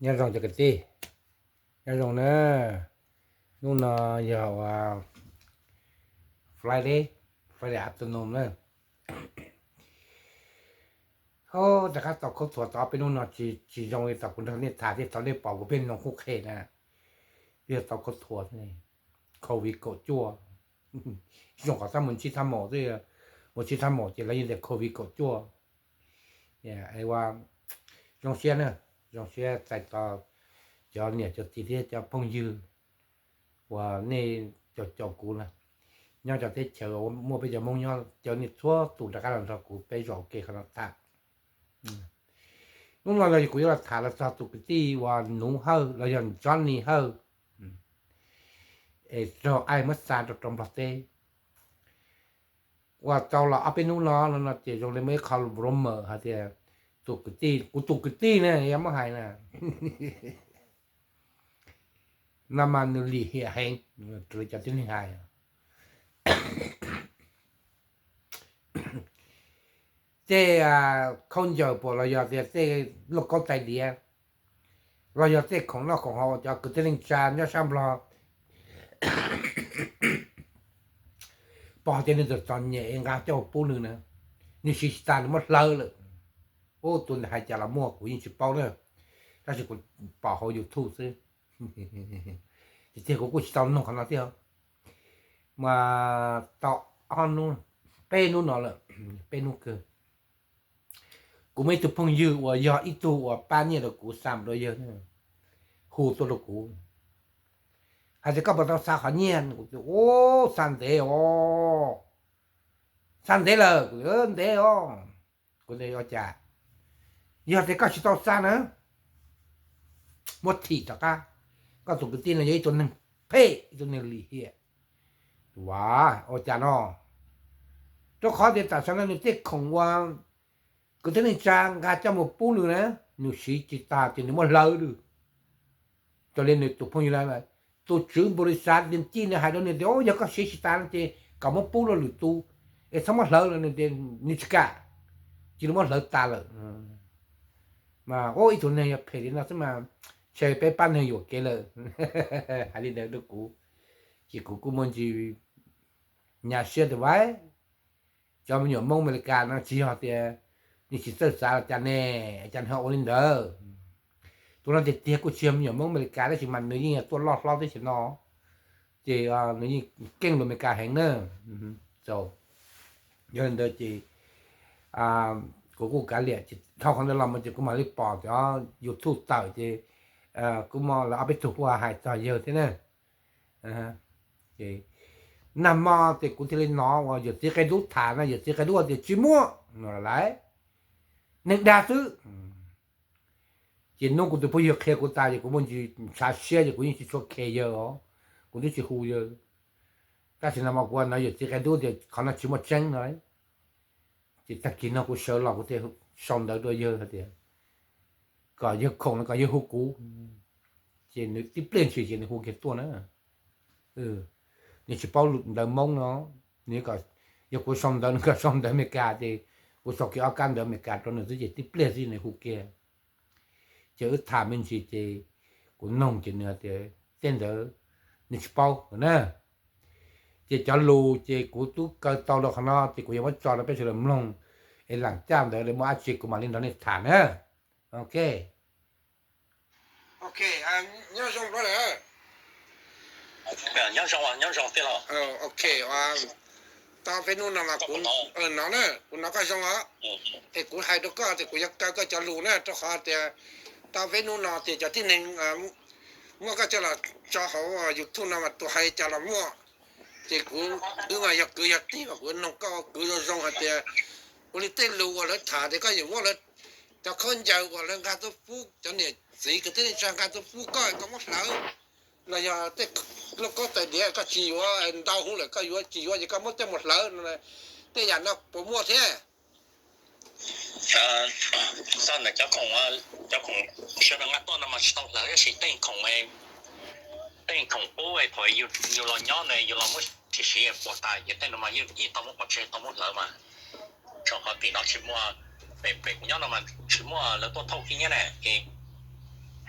Nyob zoo cov kwv tij, nyob zoo na. Hnub no yog Friday, Friday afternoon na. Ho rov qab tau khaub thuas tau ob peb hnub no tsis zoo li thaum kuv nrog nej tham thiab thaum nej pom kuv pheej noog qhuj qhe na. Yog tau khaub thuas, covid kaum cuaj, zoo qhov txhob mus ntsib thab maum xwb, mus ntsib thab maum ces lawv yeej tias covid kaum cuaj. Zoo siab na, zoo siab txais tos cov niam cov txiv thiab cov phooj ywg uas nej caum caum kuv na, nyob cov teb chaws muaj peb cov Hmoob nyob, caw nej txhua tus rov qab los nrog kuv peb zaum ua ke qhov no tham. Hnub no los kuv yuav los tham los txog tus kwv tij uas Nuv Hawj los yog Johnny Hawj, es raug ICE muab xa rau rau Nplog teb. Uas tau los ob peb hnub no no ces zoo li muaj ib qho rumor hais tias tus kwv tij, kuv tus kwv tij ne, yog muab hais na, no mas nws lim hiam heev, raws li cov tib neeg hais. Tej khaub ncaws puas los yog tias tej lauj kaub tais diav, los yog tej khoom noj khoom haus cov kwv tij neej tsa nyob sab Nplog pom tias nws txom txom nyem es nqa coj mus pub nws na, nws siv tsis tas nws muab hlawv lawm. Ub, tus ntawd hais cas los muaj kuv yeej tsis paub na, tab sis kuv pom hauv YouTube xwb. Tiag tiag kuv kuj tsis tau noog qhov no thiab. Mas tau ob hnub, peb hnub no lawm, peb hnub kawg, kuv muaj ib tug phooj ywg uas yog ib tug uas pab nyiaj rau kuv xa mus rau yawg, hu tuaj rau kuv hais tias koj puas tau xa qhov nyiaj? Kuv tias ub, xa ntev os, xa ntev lawm, kuv tias ntev os. Kuv tias ua cas? Yog tias koj tsis tau xa na, muab thim rov qab. Koj tus kwv tij no yog ib tug neeg phem, ib tug neeg lim hiam. Ua, ua cas no? Rau qhov tias tam sim no nws tej khoom uas kwv tij neej tsa nqa coj mus pub nws na, nws siv tsis tas ces nws muab hlawv lawm. Raws li nws tus phooj ywg, tus tswv npau li xav tis ci nws hais rau nws tias yog koj siv tsis tas no ces kom muab pub rau lwm tus, es txhob muab hlawv lawm, nws tsis kam, cia li muab hlawv tas lawm. Mas ua ib tug neeg yog phem li no xwb mas ntshe peb pab neeg yuam kev lawm. Hais li ntawd rau kuv, ces kuv kuj muaj ntsis nyas siab tias vaj, cov me nyuam Hmoob Amelikas no tsis yog tias nws tsis txawj xav los cas ne, cas nws ho ua li ntawd. Tus no tiag tiag kuj tsis yog me nyuam Hmoob Amelikas tab sis mas nws yeej tuaj loj hlob teb chaws no, ces nws yeej keej lus Amelikas heev na. Yog li ntawd ces kuv kuj kav liam, ces dhau qhov ntawd los mus ces kuv mam li pom cov YouTube tawm ces kuv muaj lawv ob peb tug kuj hais txog yawg thiab na. Nag hmo ces kuv thiaj li hnov uas yawm txiv qe dub tham no, yawm txiv qe dub tias tsis muaj no lawm, neeg dag xwb. Ces hnub kuv tus phooj ywg qhia kuv tas ces kuv muaj ntsis ntshav siab ces kuv yeej tsis tshua khe yawg os, kuv twb tsis hu yawg. Tab sis nag hmo kuv hnov yawm txiv qe dub tias qhov no tsis muaj tseeb no, ces tag kis no kuv sawv los kuv thiaj sau ntawv rau yawg hais tias kom yawg khoom no kom yawg hu kuv. Ces nws tib pliag ntshis ces nws hu kiag tuaj na. Nws tsis paub ntawv Hmoob no, nws, yog kuv sau ntawv nws kom sau ntawv Amelikas ces kuv sau kiag ob kab ntawv Amelikas rau nws xwb ces tib pliag xwb nws hu kiag. Ces wb tham me ntsis ces kuv noog ces nws tias tej ntawd nws tsis paub na. Ces cov lus ces kuv twb kaw tau rau qhov no ces kuv yuav muab tso rau peb sawv daws mloog, es lam caj ntawd lawv muaj dab tsi kuv mam li nrog nej tham na. Ok. Ok, nyob zoo brother. Nyob zoo, nyob zoo tiag los. Ok, tau peb hnub no mas kuv, no na kuv hnov koj zoo os. Es kuv hais rau koj tias kuv yuav kaw koj cov lus na, rau qhov tias tau peb hnub no tias cov tib neeg muab koj coj los tso hauv YouTube no mas tus hais cas los muaj. Ces kuv, wb mas yog kwv yog tij mas kuv noog koj kwv zoo zoo hais tias ua li tej lus uas lawv tham tias koj yuav muab lawv cov khaub ncaws uas lawv nqa tuaj pub cov niam txiv kwv tij neej tsa nqa tuaj pub koj, koj muab hlawv, los yog tej lauj kaub tais diav koj tsis yuav, ntau hub lawm koj yuav tsis yuav ces koj muab coj mus hlawv no, tej yam no puas muaj thiab? Xav ntawm cov khoom, cov khoom sawv daws nqa tuaj no mas tsis tau hlawv tab sis tej khoom, tej khoom pub thaum yus los nyob na yus los muab siv siv puas tas ces tej no mas yeej tau muab pov tseg tau muab hlawv mas. Rau qhov tim no tsis muaj, pem kuv nyob no mas tsis muaj lawv tuaj thauj kiag nyiaj na es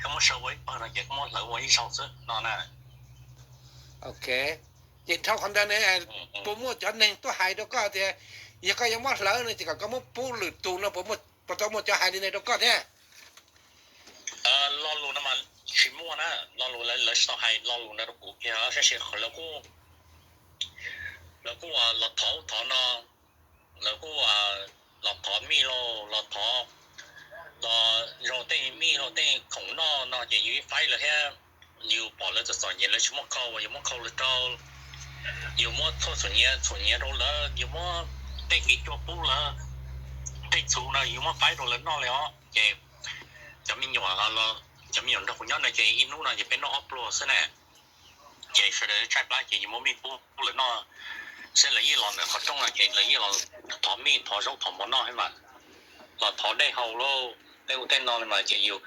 koj muab saw ua ib pawg no ces koj muab hlawv ua ib zaug xwb no na. Ok, ces dhau qhov ntawd ne, puas muaj cov neeg tuaj hais rau koj tias yog koj yuav muab hlawv no ces kom koj muab pub lwm tus no, puas tau muaj cov hais li ntawd rau koj thiab? Lo lus no mas tsis muaj na, lo lus lawv tsis tau hais lo lus ntawd rau kuv kiag, tab sis lawv kuj, lawv kuj los thov ub thov no, lawv kuj los thov mij lauj, los thov, los zoo tej mij lauj, tej khoom noj no ces yus ib faib lawv thiab. Yus pom lawv txom txom nyem lawv tsis muaj khau, yus muab khau lawv rau, yus muab thuaj txhum nyiav txhum nyiav rau lawv, yus muab tej kev cua pub lawv, tej txhuv no yus muab faib rau lawv noj li os. Ces cov me nyuam, cov me nyuam nrog kuv nyob no ces ib hnub no ces peb noj ob pluag xwb na. Ces sawv daws tsaij plab ces yus muab mij pub lawv noj, seb lawv yeej los ntawm qhov rooj no ces lawv yeej los thov mij thov zaub thov mov noj thiab mas, los thov dej haus lauj, tej ub tej no li mas ces yus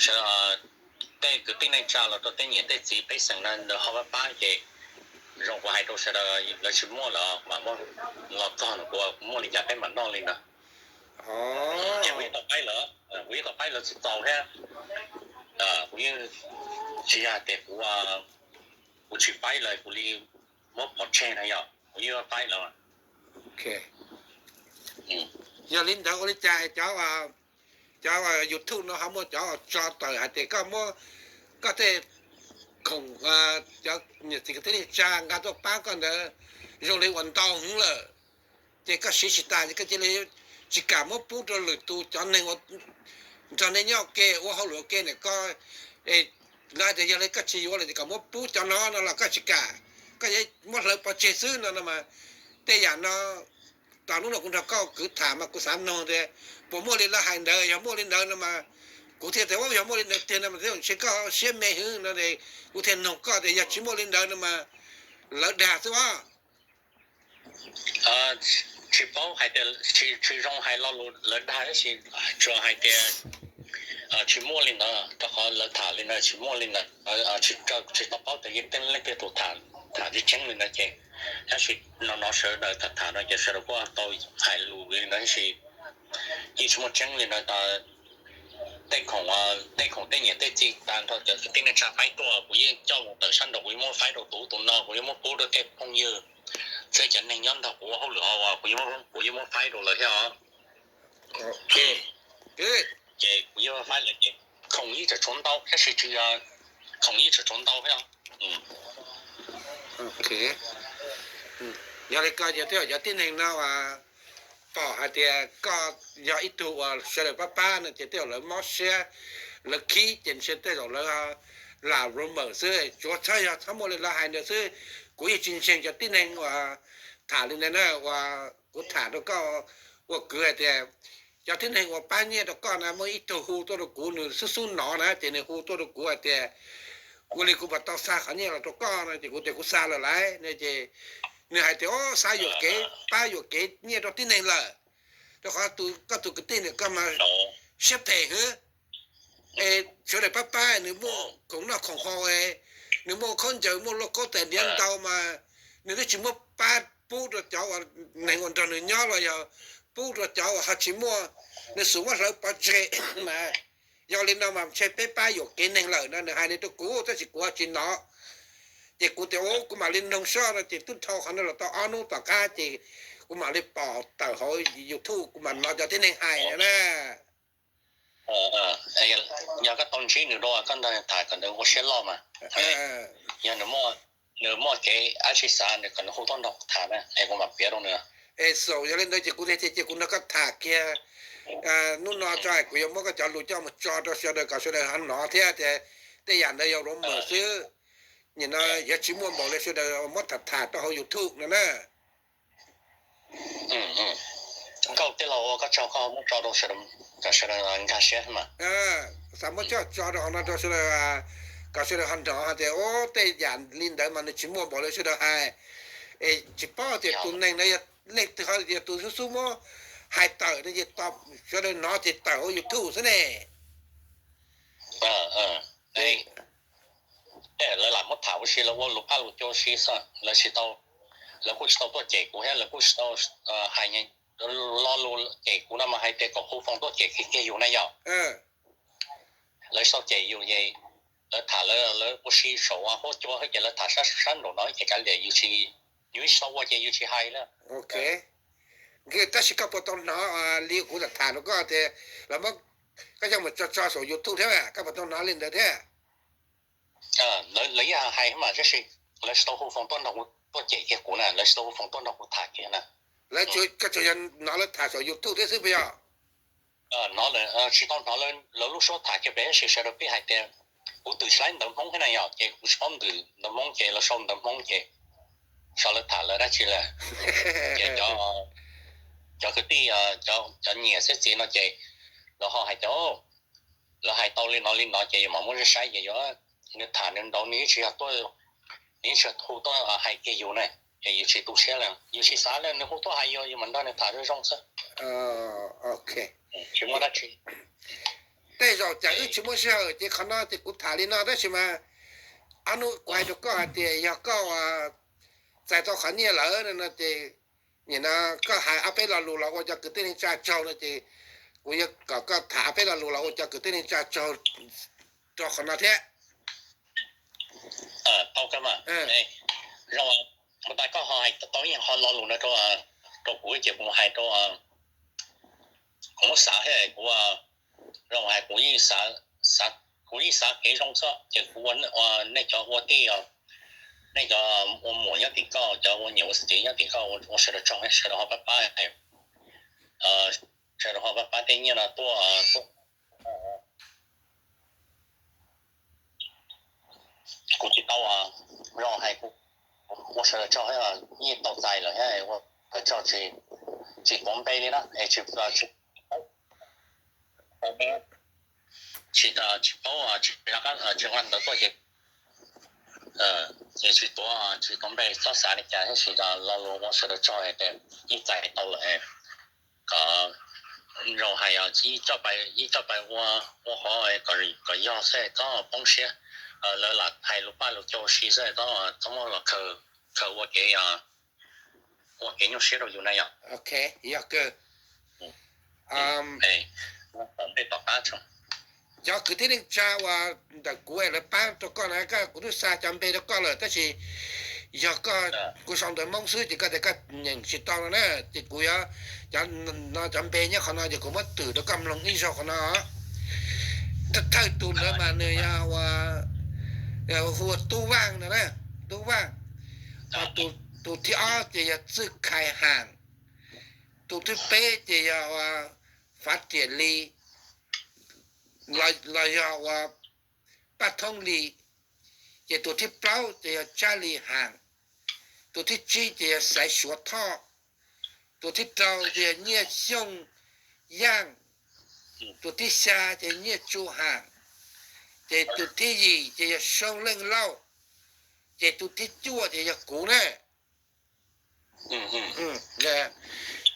sawv, tej kwv tij neej tsa los rau tej niam tej txiv pej xeem no ntawd ho pab pab ces zoo kuv hais rau sawv daws lawv tsis muaj lawm mas los txog ntawm kuv, kuv muaj li cas peb mam noj li ntawd. Ces kuv yeej tau faib lawv, kuv yeej tau faib lawv txaus txaus thiab. Kuv yeej tsis yog tias kuv, kuv tsis faib lawv kuv li muab pov tseg no yog kuv yeej faib lawv. Yog li ntawd ua li cas cov, cov YouTube no ho muaj cov tso tawm hais tias koj muab koj tej khoom, cov niam txiv kwv tij neej tsa nqa tuaj pab koj ntawd zoo li uas ntau heev lawm, ces koj siv tsis tas ces koj cia li tsis kam muab pub rau lwm tus cov neeg uas nrog nej nyob ua ke ua hauj lwm ua ke ntawm koj. Lawv hais tias yog li koj tsis yuav lawm ces kom muab pub cov no no los koj tsis kam, koj yuav muab hlawv pov tseg xwb no no mas. Tej yam no, tau hnub no kuv nrog koj kwv tham mas kuv xav noog tias puas muaj li lawv hais ntawd, yog muaj li ntawd no mas kuv thiaj tias yog muaj li ntawd tiag no mas thiaj ntshe koj siab me heev no, kuv thiaj noog koj tias yog tsis muaj li ntawd no mas lawv dag xwb os. Tsis paub hais tias, tsis zoo hais lo lus lawv dag tab sis tsuas hais tias tsis muaj li ntawd, rau qhov lawv tham li ntawd tsis muaj li ntawd. Tsis tau paub tias leej twg tus tham, tham tsis tseeb li ntawd ces, tab sis no no sawv daws tham tham no ces sawv daws kuj tau hais lus li ntawd tab sis yeej tsis muaj tseeb li ntawd. Tej khoom, tej khoom tej niam tej txiv tag nrho cov kwv tij neej tsa faib tuaj kuv yeej coj mus tawm sab nraud, kuv yeej muab faib rau tus ub tus no, kuv yeej muab pub rau tej phooj ywg, thiab cov neeg nyob nrog kuv ua hauj lwm os, kuv yeej muab faib rau lawv thiab os. Ces kuv yeej faib lawv ces khoom yeej tseem tshuav ntau tab sis tsis, khoom yeej tseem tshuav ntau thiab. Yog li ko ces tej zaum cov tib neeg no pom hais tias koj yog ib tug uas sawv daws pab pab no ces tej zaum lawv mob siab, lawv khib ces ntshe tej zaum lawv lam rumor xwb, tsuav txhob yog txhob muaj li lawv hais ntawd xwb. Kuv yeej tsis ntseeg cov tib neeg uas tham li ntawd na, uas kuv tham rau koj ua kwv hais tias cov tib neeg uas pab nyiaj rau koj na muaj ib tug hu tuaj rau kuv, nws xub xub nov na ces nws hu tuaj rau kuv hais tias ua li kuv puas tau xa qhov nyiaj los rau koj no ces kuv tias kuv xa lawm lauj no ces nws hais tias o xa yuam kev pab yuam kev nyiaj rau tib neeg lawm, rau qhov koj tus kwv tij ntawm koj mas siab phem heev. Es sawv daws pab pab, nws muaj khoom noj khoom haus, nws muaj khaub ncaws muaj lauj kaub tais diav ntau mas nws twb tsis muab pab pub rau cov uas neeg uas nrog nws nyob los yog pub rau cov uas ho tsis muaj, nws xub muab hlawv pov tseg mas. Yog li no mas ntshe peb pab yuam kev neeg lawm no nws hais li rau kuv tab sis kuv ho tsis hnov. Ces kuv tias u kuv mam li noog soj no ces twb dhau qhov no los tau ob hnub tom qab ces kuv mam li pom tawm hauv YouTube kuv mam hnov cov tib neeg hais na. Yog koj tau ntsib nws dua koj nrog tham kom nws ua siab loj mas, yog nws muaj kev dab tsi xav nws kom nws hu tuaj nrog tham na es kuv mam piav rau nws. Es xaus yog li ntawd ces kuv tias ces kuv nrog koj tham kiag hnub no tso, kuv yuav muab koj cov lus coj mus tso rau sawv daws kom sawv daws ho hnov thiab tias tej yam ntawd yog rumor xwb. Nim no yuav tsis muaj npaum li sawv daws muab tham tham rau hauv YouTube no na. Koj tij laug ua koj tsaug koj muab tso rau sawv daws nkag siab mas. Xav muab coj tso rau hauv no rau sawv daws, kom sawv daws ho hnov hais tias o tej yam li ntawd mas nws tsis muaj npaum li sawv daws hais. Es tsis paub tias tus neeg ntawd yog leej twg, ho tias tus xub xub muab hais tawm no ces sawv daws hnov ces tawm hauv YouTube xwb ne. Lawv lam muab tham ua si, lawv ua lus phaj lus cua si xwb, lawv tsis tau, lawv kuj tsis tau tuaj cem kuv thiab lawv kuj tsis tau hais lo lus cem kuv no mas hais tias kom hu foos tuaj cem kiag yus na yom. lawv sau cem yus ces lawv tham lawv ua si saum huab cua ces lawv tham sab sab nraum no ces kav liam yus tsis, yus tsis tau ua ces yus tsis hais lawm. Tab sis koj puas tau hnov li kuv tham rau koj tias lawv muab koj coj mus tso tso saum YouTube thiab, koj puas tau hnov li ntawd thiab? Lawv yeej hais mas tab sis lawv tsis tau hu foos tuaj nrog kuv tuaj cem kiag kuv na, lawv tsis tau hu foos tuaj nrog kuv tham kiag na. Lawv tsuas, koj tsuas yog hnov lawv tham saum YouTube thiab xwb puas yog? Hnov lawm, tsis tau hnov lawv lub suab tham kiag pem tab sis sawv daws pheej hais tias kuv twm tsis laib ntawv Hmoob thiab na yom, ces kuv tsis paub ntawv Hmoob ces los sau ntawv Hmoob ces sau lawv tham lawv dab tsi lawm. Ces cov kwv tij, cov niam thiab txiv no ces lawv ho hais tias lawv hais tau li no li no ces yus mam muab saib ces yus, nws tham nws nraud nws yeej tsis yog tuaj, nws yeej tsis hu tuaj hais kiag yus ne, ces yus tsis tu siab lawm, yus tsis xav lawm, nws hu tuaj hais yus, yus mam nrog nws tham zoo zoo xwb. Tsis muaj dab tsi. Tej zaum cas wb tsis muaj sij hawm ces qhov no ces kuv tham li no tab sis mas ob hnub kuv hais rau koj hais tias yog koj txais tau qhov nyiaj lawm no ces nim no koj hais ob peb lo lus los ua cov kwv tij neej tsa tsaug no ces kuv yuav kom koj tham ob peb lo lus los ua cov kwv tij neej tsa tsaug rau qhov no thiab. Tau kawg mas. Zoo, ua ntej koj ho hais tau ib ho lo lus no rau kuv ces kuv hais rau, kuv muab xav thiab kuv, zoo hais kuv yeej, kuv yeej xav kev zoo xwb ces kuv ua nej cov ua tij, nej cov ua muam nyob tim koj, cov ua niam ua txiv nyob tim koj ua sawv daws tsaug, sawv daws ho pab pab, sawv daws ho pab pab tej nyiaj no tuaj. Kuv tsis tau, zoo hais kuv ua sawv daws tsaug, yeej tau txais lawm thiab ua sawv daws tsaug, tsis tuav npe li na, tsis, tsis paub, tsis nqa ntawv tuaj ces, ces tsis tuav, tsis tuav npe, txhob xav li cas thiab, tab sis lo lus ua sawv daws tsaug tias yeej txais tau lawm. Kom zoo hais ib coj pais ua, ua qhov kom yog xwb txhob poob siab. Lawv lam hais lus paj lus cau si xwb, txhob muab los khaws ua kev, ua kev nyuaj siab rau yus na yom. Yog kawg. Tom ntej tom qab, cov kwv tij neej tsa uas ntawm kuv lawv pab rau koj na, kuv twb xa cov npe rau koj lawm tab sis yog koj, kuv sau ntawv Hmoob xwb ces koj tias koj nyeem tsis tau no na, ces kuv yuav, cov no cov npe nyob qhov no ces kuv muab twm rau koj mloog ib zaug qhov no. Thawj tus ntawd mas nws yog ua, hu ua Tub Vaj no na, Tub Vaj. Tus thib ob ces yog Txwj Khais Ham, tus thib peb ces yog ua Fav Riam Lis, los yog ua Paj Thoob Lis, ces tus thib plaub ces yog Tsab Lis Ham, tus thib tsib ces yog Xaiv Suav Thoj, tus thib rau ces yog Nyiaj Xyooj Yaaj, tus thib xya ces Nyiaj Tsu Ham, ces tus thib yim ces yog Soob Leej Lauj, ces tus thib cuaj ces yog kuv na.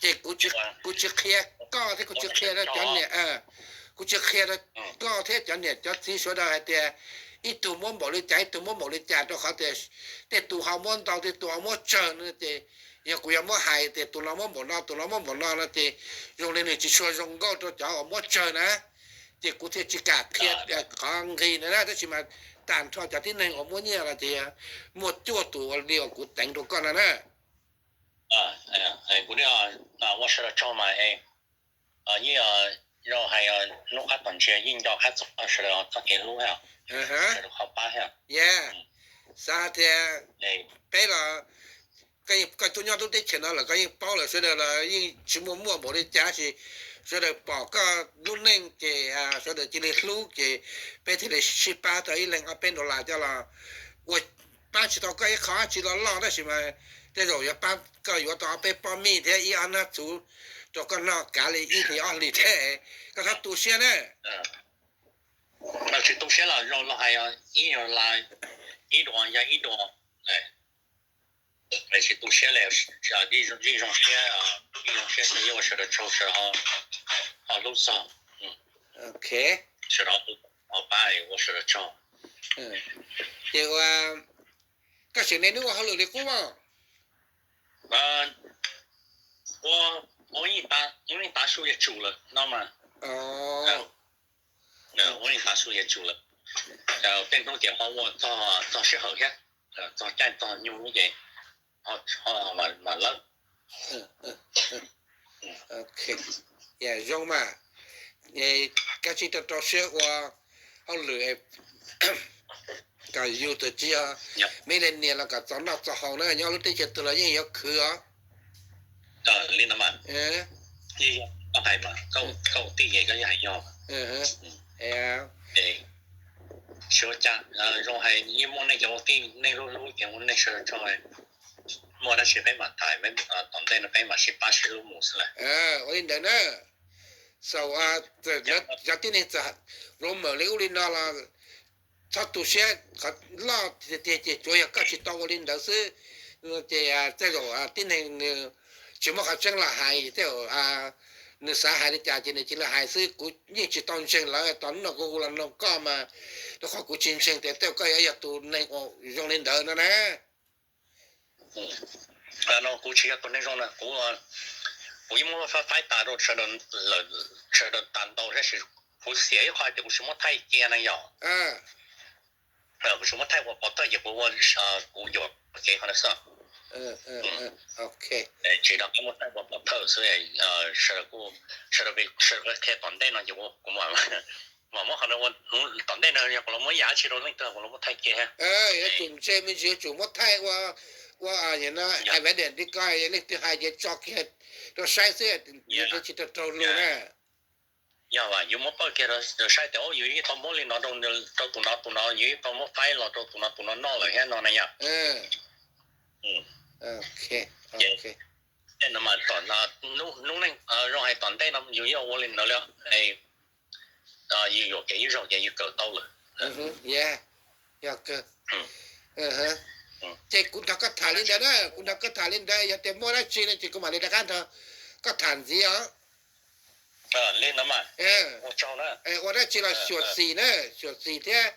Ces kuv tsis qhia koj thiab kuv tsis qhia rau cov niam, kuv tsis qhia rau koj thiab cov niam cov txiv sawv daws hais tias ib tug muab npaum li cas ib tug muab npaum li cas, rau qhov tias tej tus ho muab ntau tej tus ho muab tsawg no ces yog kuv yuav muab hais tias tus no muab npaum no tus no muab npaum no no ces zoo li nws tsis tshua zoo nkauj rau cov uas muab tsawg na. Ces kuv thiaj tsis kam qhia qhov nqi na, tab sis mas tag nrho cov tib neeg uas muab nyiaj los ces muaj cuaj tus ua li uas kuv teev rau koj no na. Kuv ua sawv daws tsaug mas, yeej zoo hais, hnub qab tom ntsis yeej nco qab txog sawv daws txoj kev hlub thiab sawv daws qhov pab thiab. Xav tias peb los, koj tuaj nyob lub teb chaws no lawm koj yeej paub lawm, sawv daws los yeej tsis muaj muaj npaum li cas sis sawv daws pom koj lub neej ces sawv daws cia li hlub ces peb thiaj li sib pab tau ib leeg ob peb dollar coj los ua, pab tsis tau koj ib qho dab tsi loj loj tab sis mas tej zaum yuav pab koj yuav tau ob peb pob mij thiab ib ob hnab txhuv rau koj noj kav li ib hlis ob hlis thiab. Koj txhob tu siab na. Tsis tu siab los zoo los hais, ib dollar, ib dollar yog ib dollar, tsis tu siab li, yeej zoo siab, yeej zoo siab yeej ua sawv daws tsaug sawv daws ho hlub txog, sawv daws ho pab ua sawv daws tsaug. Ces ua, koj seem ne nws ua hauj lwm li qub mas? Ua, ua ib tav su yog tsum lawm no mas. yeej hav su yog tsum lawm. Tej hnub ces ho ua txog sij hawm thiab, txog caij txog nyoog ces ho mam lawb. Zoo mas, kav tsij rau rau siab ua hauj lwm kom yus tus tsis yog me leej niam los kom txaus noj txaus haus na, nyob lub teb chaws twg los yeej yuav khwv os. Li no mas, hais mas, koj tij es koj yeej hais yog. Sib ua cas zoo hais yeej muaj nej cov ua tij, nej lub hlub ces ua nej sawv tso, muaj dab tsi peb mam tham, tom ntej no peb mam sib pab sib hlub mus xwb lawm. Ua li ntawd na, xaus, cov tib neeg txawm rumor li ub li no los txhob tu siab, qhov loj tiag tiag ces tsuas yog koj tsis tau ua li ntawd xwb. Ces tej zaum tib neeg nws tsis muaj qhov tseeb los hais, tej zaum nws xav hais li cas ces nws cia li hais xwb. Kuv yeej tsis tau ntseeg lawv, tos hnub no kuv hu los nug koj mas, rau qhov kuv tsis ntseeg tias tej zaum koj yuav yog tus neeg uas zoo li ntawd no na. No kuv tsis yog tus neeg zoo na, kuv, kuv yeej muab faib tas rau sawv daws tas ntau, tab sis kuv xiam ib qho tias kuv tsis muab thaij cia na yom. Kuv tsis muab thaij ua pov thawj ces kuv ua, kuv yuam kev qhov no xwb. Tsis rov qab muab thaij ua pov thawj xwb, sawv daws qhia tom ntej no ces kuv muab qhov no, tom ntej no yog kuv los muab yam dab tsi rau leej twg kuv los muab thaij cia. Yuav tsum ntse me ntsis, yuav tsum muab thaij ua, ua evidence li ko, leej twg hais ces tso kiag rau saib xwb, yus tsis tau raug lus na. Yog yus muab pawj kiag rau saib tias yus yeej tau muab li no rau tus no tus no, yus yeej tau muab faib los rau tus no tus no noj lawm thiab no na yom. Tej no mas, hnub neej zoo hais tom ntej no yus yeej ua li ntawd li, yus yuam kev ib zaug ces yus kawm tau lawm. Ces kuv nrog koj tham li ntawd na, kuv nrog koj tham li ntawd, yog tias muaj dab tsi no ces kuv mam li rov qab nrog koj tham ntxiv os. Ua dab tsi los xyuam xim na, xyuam xim thiab.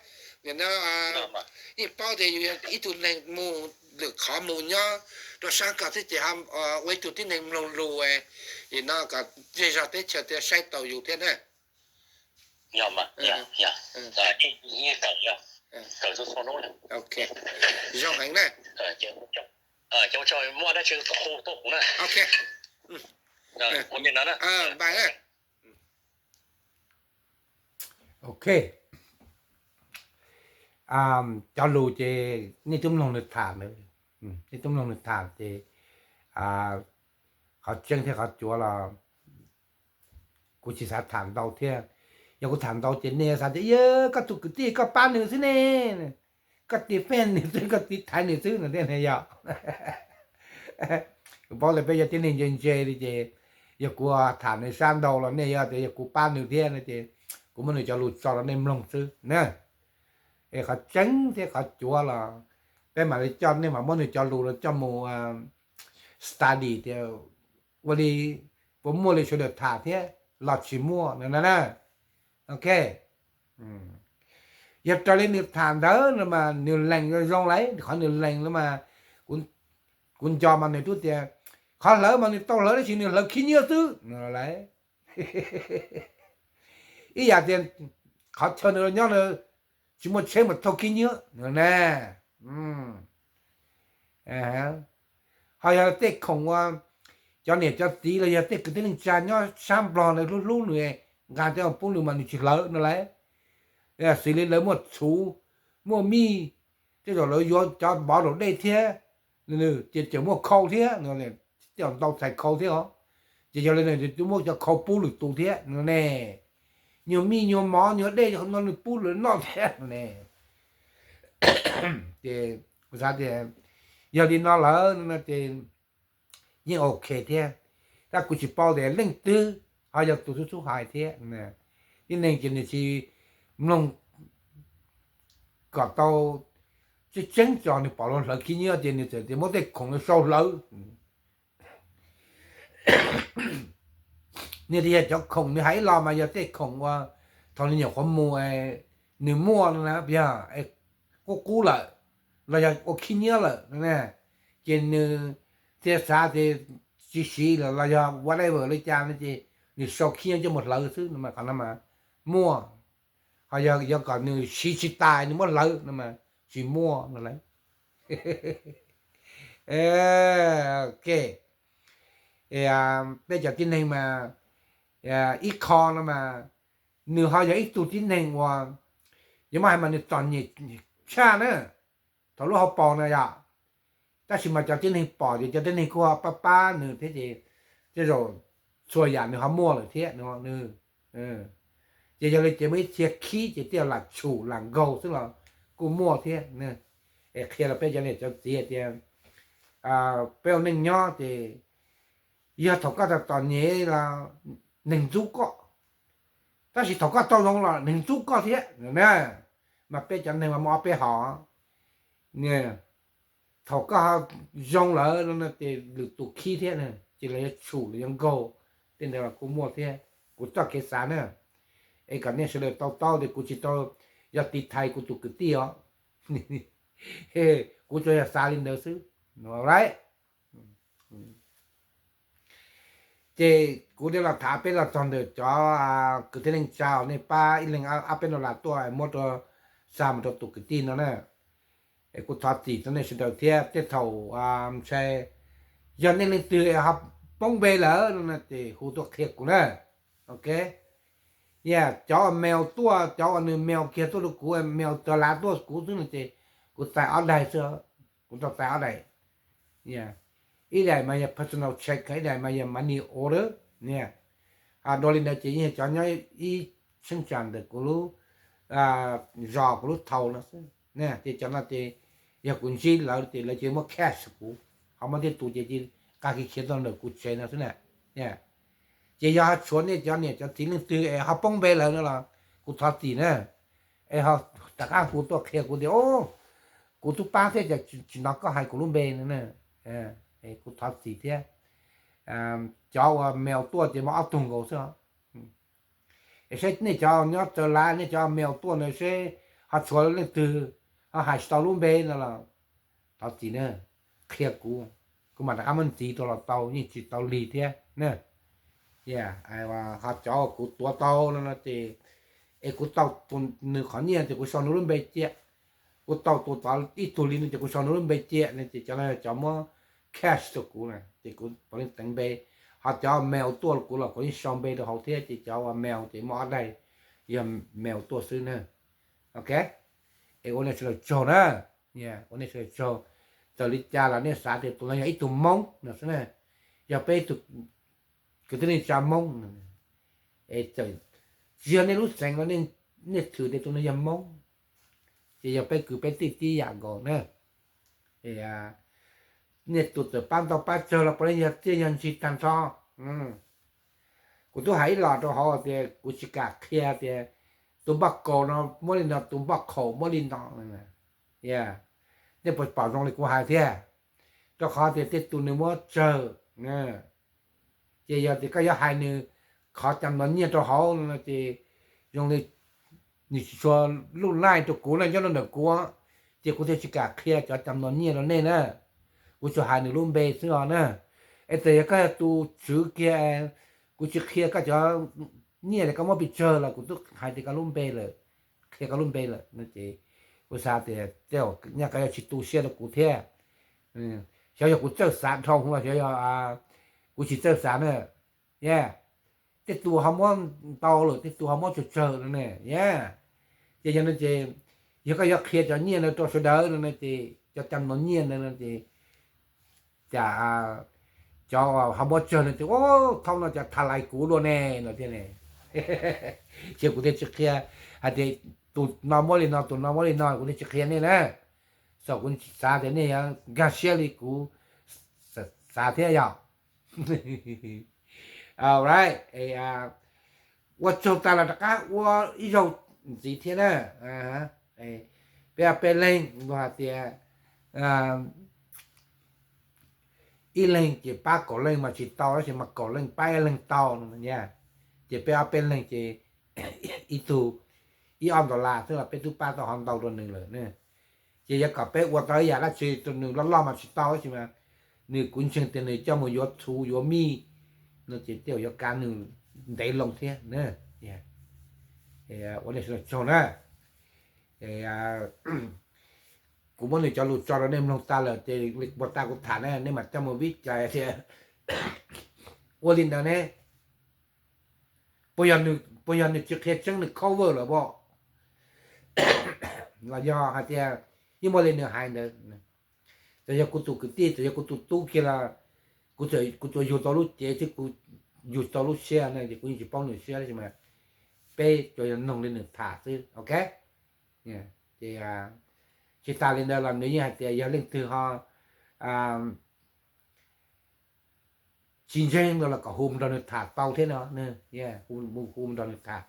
Yeej paub tias yus yog ib tug neeg mus lwm qhov mus nyob rau sab ko xwb ces ua ib tug tib neeg mloog lus, no kom zej zog teb chaws thiaj saib taus yus thiab na. Zoo heev na. Npais na. Ok, cov lus ces nej twb mloog nws tham, nej twb mloog nws tham ces qhov tseeb thiab qhov cuav los kuv tsis xav tham ntau thiab. Yog kuv tham ntau ces nej xav tias, yog koj tus kwv tij koj pab nws xwb ne, koj tiv fej nws xwb, koj tiv thaiv nws xwb no thiab ne yom. Kuv paub tias peb yog tib neeg ntse ntse li ces yog kuv tham nws sab ntau los nej yog tias yog kuv pab nws thiab no ces kuv muab nws cov lus tso rau nej mloog xwb na. Es qhov tseeb thiab qhov cuav los peb mam li coj, nej mam muab nws cov lus los coj mus study tias ua li puas muaj li sawv daws tham thiab los tsis muaj no na. Ok, yog raws li nws tham ntawd no mas nws lees zoo zoo lauj, qhov nws lees no mas kuv nco mas nws twb tias qhov hlawv mas nws tau hlawv tab sis nws hlawv khib nyiab xwb no lauj. Ib yam tias qhov chaw nws nyob na tsis muaj tsheb mas thauj khib nyiab no na. Ho yog tej khoom ua cov niam cov txiv los yog tej kwv tij neej tsa nyob sab Nplog na hlub hlub nws, nqa tej pub nws mas nws tsis hlawv no lauj. Xws li lawv muaj txhuv, muaj mij, tej zaum lawv yuav cov npov daus dej thiab, ces tseem muaj khau thiab, tej zaum ntau txhais khau thiab os. Ces yog li no twb muab cov khau pub lwm tus thiab no ne. Nyuag mij nyuag mov nyuag dej no nws pub lawv noj thiab no ne. Ces kuv xav tias yog li no lawm no ces yeej ok thiab, tab kuv tsis paub tias leej twg ho yog tus xub xub hais thiab. Tib neeg ces nws tsis mloog kom tau tseeb tseeb tso nws pom luag hlawv khib nyiab ces nws txawm tias muab tej khoom no sau hlawv. Nws tias yog cov khoom nws hais ib los mas yog tej khoom uas thaum nws nyuam qhuav mus nws muaj no na, yog qub qub lawm los yog ua khib nyiab lawm, ces nws thiaj xav tias tsis siv lawm los yog whatever li cas no ces nws sau khib nyiab coj mus hlawv xwb no mas qhov no mas muaj. Ho yog yuav kom nws siv tsis tas nws muab hlawv no mas tsis muaj no lawm. Ok, peb cov tib neeg mas ib qho no mas nws ho yog ib tug tib neeg uas yuav muab hais mas nws txom nyem tshaj na thaum lub hauv paus na yom. Tab sis mas cov tib neeg pom ces cov tib neeg kuj ho pab pab nws thiab ces tej zaum txhua yam nws ho muaj lawm thiab no. Ces yog li ces muaj ib txhia khib ces tej lam tshum lam nkaug xwb los kuj muaj thiab. Es qhia rau peb cov niam cov txiv tias peb ua neej nyob ces yog thaum koj txom txom nyem los neeg ntxub koj, tab sis thaum koj tau zoo los neeg ntxub koj thiab na. Mas peb cov neeg mas muaj ob peb hom. Thaum koj zoo lawm no ces lwm tus khib thiab ces lawv yuav tshum lawv yuav nkaug, tej ntawd los kuj muaj thiab. Kuv txoj kev xav na, es kom nej sawv daws tau taub tias kuv tsis tau yog tiv thaiv kuv tus kwv tij os. Kuv tsuas yog xav li ntawd xwb. Ces kuv thiaj los tham peb los txog ntawm cov kwv tij neej tsa uas nej pab ib leeg ob peb dollar tuaj muab rau xa mus rau tus kwv tij no na. Es kuv thov txim rau nej sawv daws thiab tej thaum ntshai yog nej leej twg ho poob npe lawm no ces hu tuaj qhia kuv na. Ok, cov uas mail tuaj, cov uas nws mail kiag tuaj rau kuv, mail tawv lav tuaj kuv xwb no ces kuv txais ob daim xwb, kuv tau txais ob daim. Ib daim mas yog personal check, ib daim mas yog money order. Dua li ntawd ces yeej yog cov nyob ib cheeb tsam ntawm kuv lub zos kuv lub thaum no xwb. Ces cov no ces yog kuv ntsib lawv ces lawv cia li muab cash kuv, ho muab tej tus ces cia li nqa khiav khiav tuaj ntawm kuv tsev no xwb na. Ces yog ho tshuav nej cov niam cov txiv leej twg es ho poob npe lawm no los kuv thov txim na. Es ho rov qab hu tuaj qhia kuv tias, o, kuv twb pab thiab cas tsis hnov koj hais kuv lub npe no na. Kuv thov txim thiab. Cov uas mail tuaj ces muaj ob tug nkaus xwb os. Es seb nej cov nyob txawv lav, nej cov mail tuaj ntawd seb ho tshuav leej twg ho hais tsis tau lub npe no los thov txim na, qhia kuv, kuv mam rov qab muab ntxiv rau los tau, yeej tsis tau lig thiab na. Ho cov uas kuv tuav tau no no ces, es kuv tau tus nws qhov nyiaj ces kuv sau nws lub npe cia. Kuv tau tus tod ib tug li no ces kuv sau nws lub npe cia no ces cov no cov muab cash rau kuv na ces kuv puav leej teev npe. Ho cov mail tuaj kuv los kuv yeej sau npe rau hauv thiab ces cov uas mail ces muaj ob daim yog mail tuaj xwb na. Ok, es ua nej sawv daws tsaug na, ua nej sawv daws tsaug. Txawm li cas los nej xav tias tus no yog ib tug Hmoob no xwb na, yog peb ib tug kwv tij neej tsa Hmoob, es txawm tsis yog nej lub xeev los nej thwm tias tus no yog Hmoob, ces yog peb kwv peb tij tib yam nkaus na. Nej tus txawm pab ntau pab tsawg los puav leej yog txiaj yog ntsig tag nrho. Kuv twb hais ib los rau hauv tias kuv tsis kam qhia tias tus npoj kaus no muab li no, tus npoj khaum muab li no. Nej puas pom zoo li kuv hais thiab? Rau qhov tias tej tus nws muab tsawg, ces yog tias koj yuav hais nws qhov cam no nyiaj rau hauv no ces zoo li nws tsis tshua luj laij rau kuv na, nyob rau ntawm kuv, ces kuv thiaj tsis kam qhia cov cam no nyiaj rau nej na. Kuv tsuas hais nws lub npe xwb os na. Es txawm yog koj yog tus tswv kiag, kuv tsis qhia koj cov nyiaj tias koj muab pes tsawg los kuv twb hais tias koj lub npe lawm, qhia koj lub npe lawm no ces kuv xav tias tej zaum nyaj koj yuav tsis tu siab rau kuv thiab. Xyov yog kuv txawj xav dhau los xyov yog kuv tsis txawj xav na. Tej tus ho muab ntau lawm, tej tus ho muab tsawg tsawg no ne. Ces yog no ces yog koj yuav qhia cov nyiaj no rau sawv daws no ces cov cam no nyiaj no ces cas cov ho muab tsawg no ces thaum no cov tha lais kuv dua ne no thiab ne. Ces kuv thiaj tsis qhia hais tias tus no muab li no, tus no muab li no, kuv thiaj tsis qhia nej na. Xav kuv xav tias nej yuav nkag siab li kuv xav thiab yog. Ua tsaug tas los rov qab ua ib zaug ntxiv thiab na. Peb ob peb leeg luag hais tias ib leeg ces pab kaum leej mas tsis tau, tab sis mas kaum leej pab ib leeg tau no. Ces peb ob peb leeg ces ib tug ib ob dollar xwb los peb twb pab tau ho ntau rau nws lawm ne. Ces yuav kom peb ua tau ib yam dab tsi rau nws loj loj mas tsis tau, tab sis mas nws kuv ntseeg tias nws coj mus yuav txhuv yuav mij no ces tej zaum yuav kav nws ntev loo thiab na. Ua nej sawv daws tsaug na. Kuv muab nws cov lus tso rau nej mloog tas lawm ces puag ta kuv tham na nej mam coj mus vib cais tias ua li ntawd ne, puas yog nws tsis qhia tseeb nws cover lawm pob? Los yog hais tias yeej muaj li nws hais ntawd? Txawm yog kuv tus kwv tij, txawm yog kuv tus tub kiag los kuv tsuas yug tau lub cev thiab kuv yug tau lub siab na ces kuv yeej tsis paub nws siab tab sis mas peb tsuas yog mloog li nws tham xwb, ok. Ces tsis tas li ntawd los nws yeej hais tias yog leej twg ho tsis ntseeg no los kom hu mus nrog nws tham tau thiab no, hu mus nrog nws tham.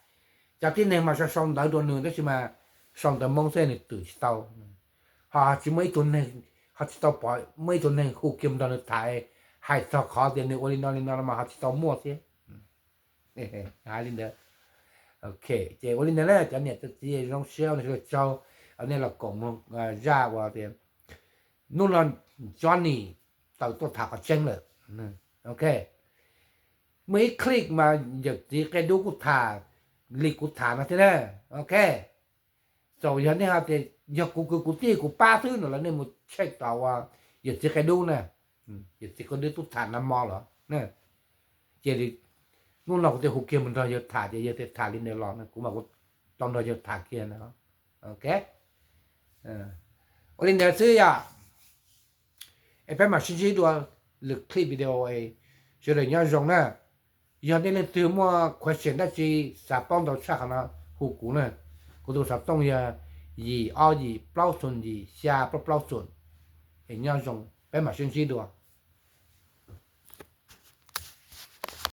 Cov tib neeg mas sau sau ntawv rau nws tab sis mas sau ntawv Hmoob xwb nws twm tsis tau. Ho tsis muaj ib tug neeg, ho tsis tau pom muaj ib tug neeg hu kiag mus nrog nws tham hais txog qhov tias nws ua li no li no mas ho tsis tau muaj thiab. Hais li ntawd. Ok, ces ua li ntawd na cov niam cov txiv, zoo siab ua nej sawv daws tsaug, nej los koom mloog zaj uas tias hnub no Johnny tawm tuaj tham qhov tseeb lawm. Ok, muaj ib clip mas yawm txiv qia dub kuj tham li kuv tham no thiab na. Ok, txawm yog nej ho tias yog kuv kwv kuv tij kuv pab xwb no los nej mus check tau yawm txiv qia dub na, yawm txiv qia dub tub tham nag hmo los. Cia li hnub no kuv thiaj hu kiag mus nrog yawg tham ces yawg thiaj tham li ntawd los, kuv mas kuv tau nrog yawg tham kiag na. Ok, ua li ntawd xwb yom. Es peb mam sib ntsib dua lwm clip video, sawv daws nyob zoo na. Yog nej leej twg muaj question dab tsi xav paub ntau tshaj qhov no hu kuv na. Kuv tus xov tooj yog yim ob yim plaub xoom yim xya plaub plaub xoom. Es nyob zoo, peb mam sib ntsib dua.